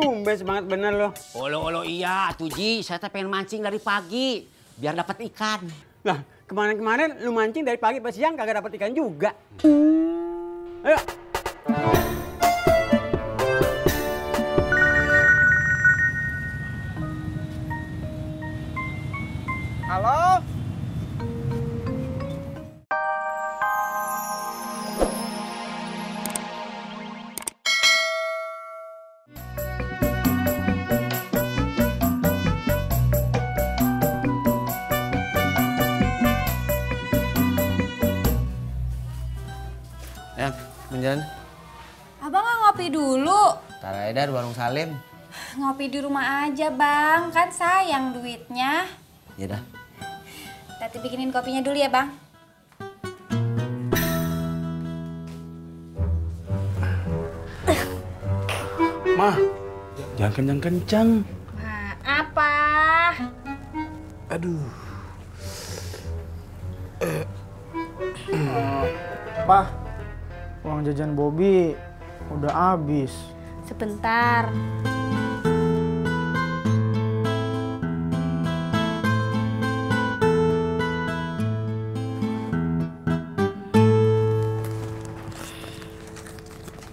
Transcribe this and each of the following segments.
Tumben semangat bener lo. Olo iya, tuh Ji. Saya teh pengen mancing dari pagi. Biar dapat ikan. Lah, kemarin-kemarin lu mancing dari pagi pas siang kagak dapat ikan juga. Ayo. Halo? Ya, menjalan. Abang nggak ngopi dulu? Ntar aja di warung Salim. Ngopi di rumah aja bang, kan sayang duitnya. Ya dah. Tati bikinin kopinya dulu ya bang. Mah, jangan kencang-kencang. Maaf Pak. Aduh. Pak, uang jajan Bobby udah habis. Sebentar.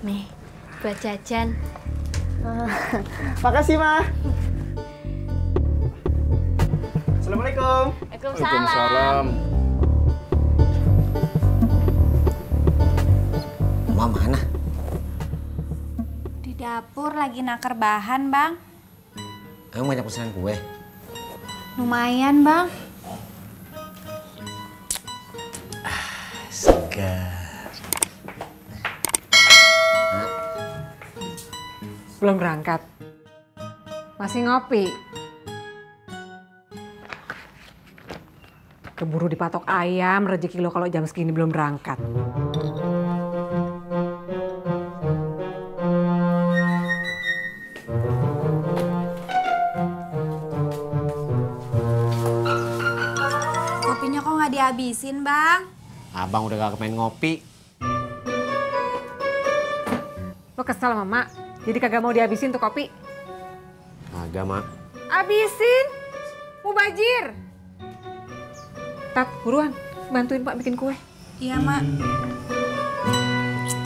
Nih, buat jajan. Makasih, Ma. Assalamualaikum. Waalaikumsalam. Emak mana? Di dapur lagi nakar bahan, Bang. Emang banyak pesanan kue? Lumayan, Bang. Segar. Belum berangkat. Masih ngopi. Keburu dipatok ayam, rezeki lo kalau jam segini belum berangkat. Kopinya kok nggak dihabisin, Bang? Abang udah gak main ngopi. Lo kesel sama mak? Jadi kagak mau dihabisin tuh kopi? Agak, Mak. Habisin! Mubazir! Tat, buruan. Bantuin Pak bikin kue. Iya, Mak.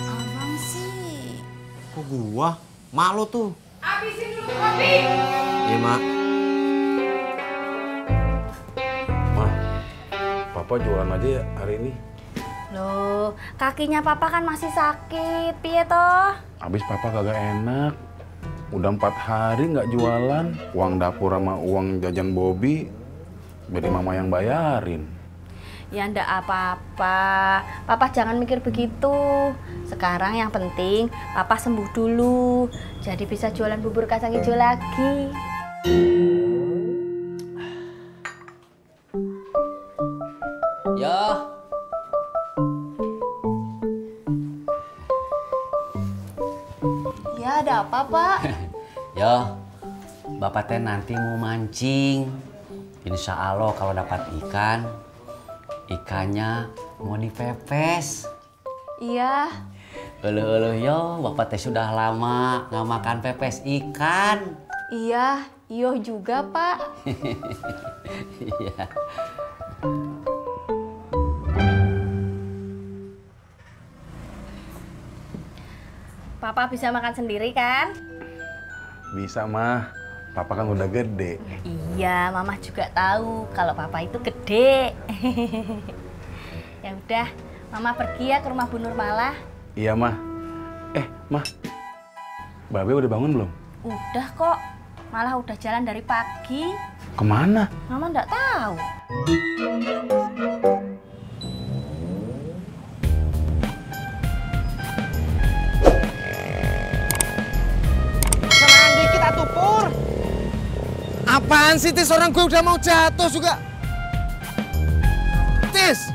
Abang sih. Kok gua? Mak lo tuh. Habisin dulu kopi! Iya, Mak. Mah, Papa jualan aja ya hari ini. Loh, kakinya Papa kan masih sakit, piye toh? Abis Papa kagak enak. Udah 4 hari nggak jualan. Uang dapur sama uang jajan Bobby, biar Mama yang bayarin. Ya ndak apa-apa. Papa jangan mikir begitu. Sekarang yang penting Papa sembuh dulu. Jadi bisa jualan bubur kacang hijau lagi. Yo. Ya ada apa, Pak? Yo. Bapak teh nanti mau mancing. Insya Allah kalau dapat ikan, ikannya mau dipepes. Iya. Uluh yo, Bapak teh sudah lama nggak makan pepes ikan. Iya, iyo juga, Pak. Iya. Papa bisa makan sendiri kan? Bisa, Mah. Papa kan udah gede. Iya, Mama juga tahu kalau Papa itu gede. Ya udah, Mama pergi ya ke rumah Bu Nurmalah. Iya, Mah. Mah. Babe udah bangun belum? Udah kok, malah udah jalan dari pagi. Kemana? Mama nggak tahu. Kesenangan dikit atuh, Pur. Apaan sih, Tis? Orang gue udah mau jatuh juga. Tis!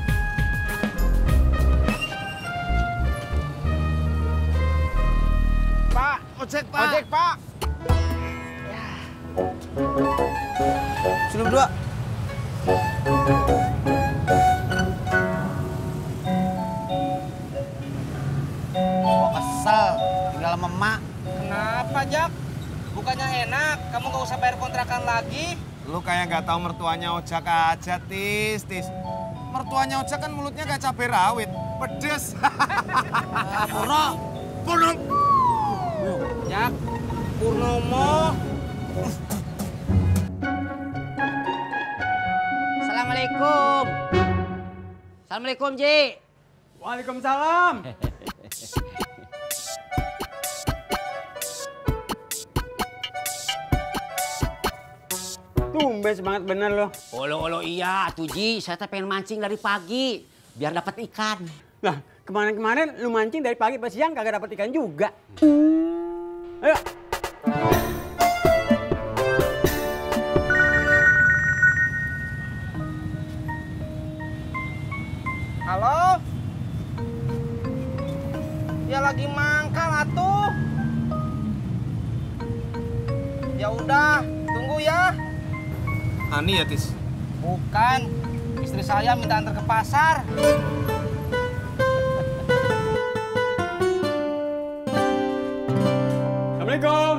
Pak, ojek, Pak. Ojek, Pak. Sini berdua. Kok kesel? Tinggal sama emak. Kenapa, Jak? Bukannya enak, kamu nggak usah bayar kontrakan lagi. Lu kayak nggak tahu mertuanya Ojak aja, Tis. Mertuanya Ojak kan mulutnya kayak cabai rawit, pedes. Purnomo. Jak, Purnomo. Assalamualaikum. Assalamualaikum, Ji. Waalaikumsalam. Tumben semangat bener lo. Olo iya, tuh Ji. Saya teh pengen mancing dari pagi biar dapat ikan. Lah, kemarin-kemarin lu mancing dari pagi sampai siang kagak dapet ikan juga. Ayo. Halo? Ya lagi mangkal atuh. Ya udah, tunggu ya. Ani ya, Tis? Bukan. Istri saya minta antar ke pasar. Assalamualaikum.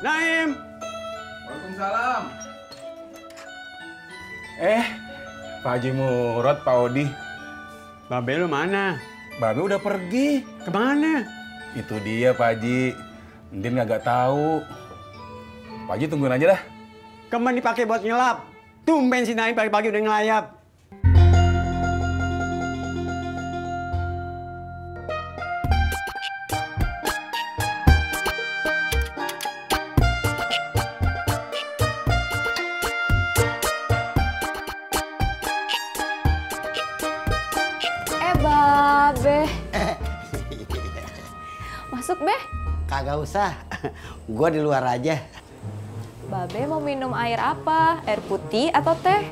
Naim. Waalaikumsalam. Pak Haji Murad, Pak Odi. Babe lu mana? Babe udah pergi. Kemana? Itu dia, Pak Haji. Ndin nggak tahu. Pak Haji tungguin aja dah. Kemana dipakai buat ngelap? Tumben si Naim pagi-pagi udah ngelayap. Babe. Masuk, Beh. Kagak usah, gua di luar aja. Babe mau minum air apa? Air putih atau teh?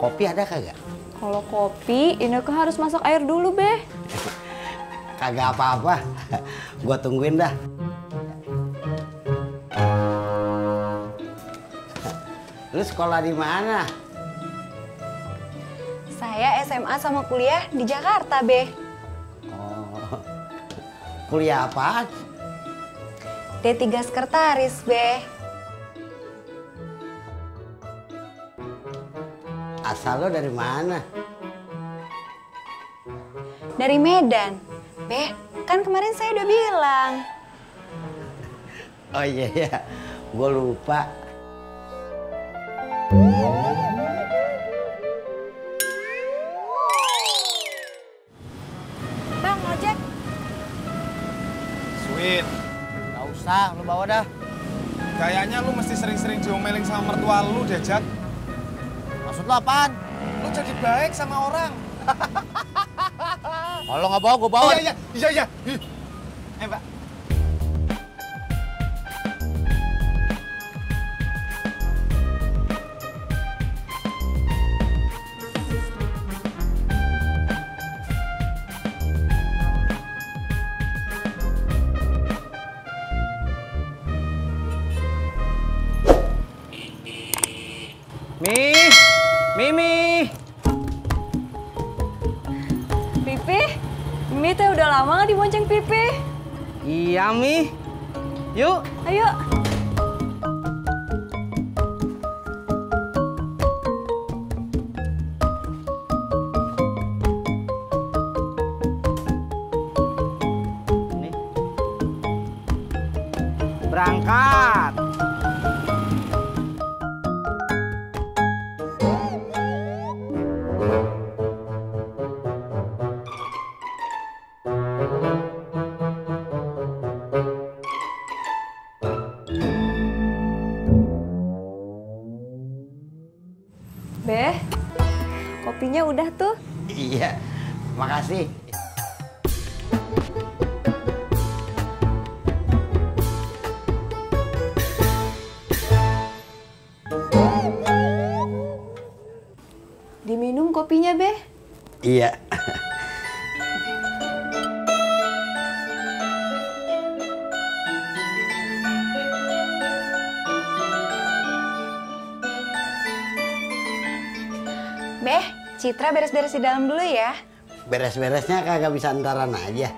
Kopi ada kagak? Kalau kopi, Ineke harus masak air dulu, Beh. Kagak apa-apa, gua tungguin dah. Lu sekolah di mana? Saya SMA sama kuliah di Jakarta, Be. Oh, kuliah apaan? D3 Sekretaris, Be. Asal lo dari mana? Dari Medan. Be, kan kemarin saya udah bilang. Oh iya, gua lupa. Bang, ojek. Sweet. Gak usah, lu bawa dah. Kayaknya lu mesti sering-sering diomelin sama mertua lu deh, Jak. Maksud lo apaan? Lu jadi baik sama orang. Kalau nggak bawa, gua bawa. Iya. Mbak. Mimi. Pipi, Mimi teh udah lama nggak dibonceng Pipi. Iya, Mi. Yuk. Ayo. Berangkat. Beh, kopinya udah tuh. Iya, makasih. Diminum kopinya, Beh. Iya. Beh, Citra beres-beres di dalam dulu ya. Beres-beresnya kagak bisa antaran aja.